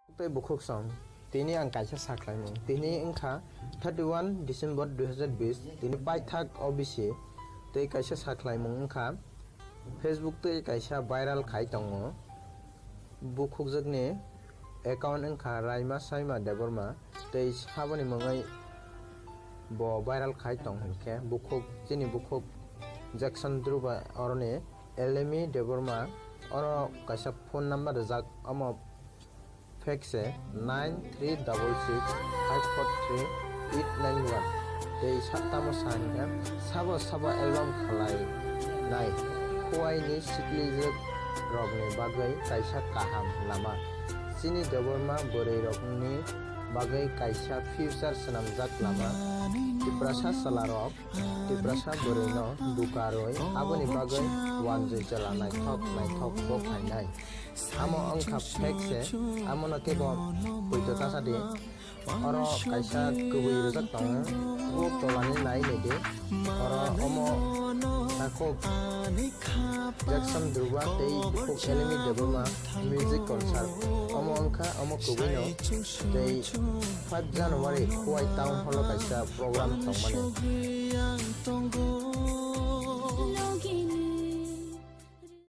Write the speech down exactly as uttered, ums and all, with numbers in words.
Tei bukhuk song, tini ang kaisa sakhlaimung. Tini wngkha thirty one December dui hazar bis, tini paithak O B C, tei kaisa sakhlaimung wngkha Facebook tei kaisa viral khai tongo. Bukhukjakni account wngkha Raima Saima Debbarma, tei saboni mungwi bo viral khai tong hinkhe bukhuk, chini bukhuk Jackson Dhruba oroni Elemi Debbarma, oro kaisa phone number rijak, omo fax se nine three double six five four three eight nine one. Tei sa-, tamo sa hinkhe sabo sabo album khlai nai Khowai ni siklijwk rokni bagwi kaisa kaham lama. Chini Debbarma bwrwi rokni bagwi kaisa future swnamjak lama. Tiprasa chwla rok Tiprasa bwrwi no dukarwi aboni bagwi wanjwi chwla naithok naithok bo phainai. Amo wngkha fax se, amo no khe bo poito ta sa di. Oro kaisa kwbwi rijak tongo, o tola ni nai nai di. Oro omo takhuk Jackson Dhruba tei bukhuk Elemi Debbarma music concert. Omo wngkha omo kwbwi no tei five January Khowai Town Hall o kaisa program tongmani.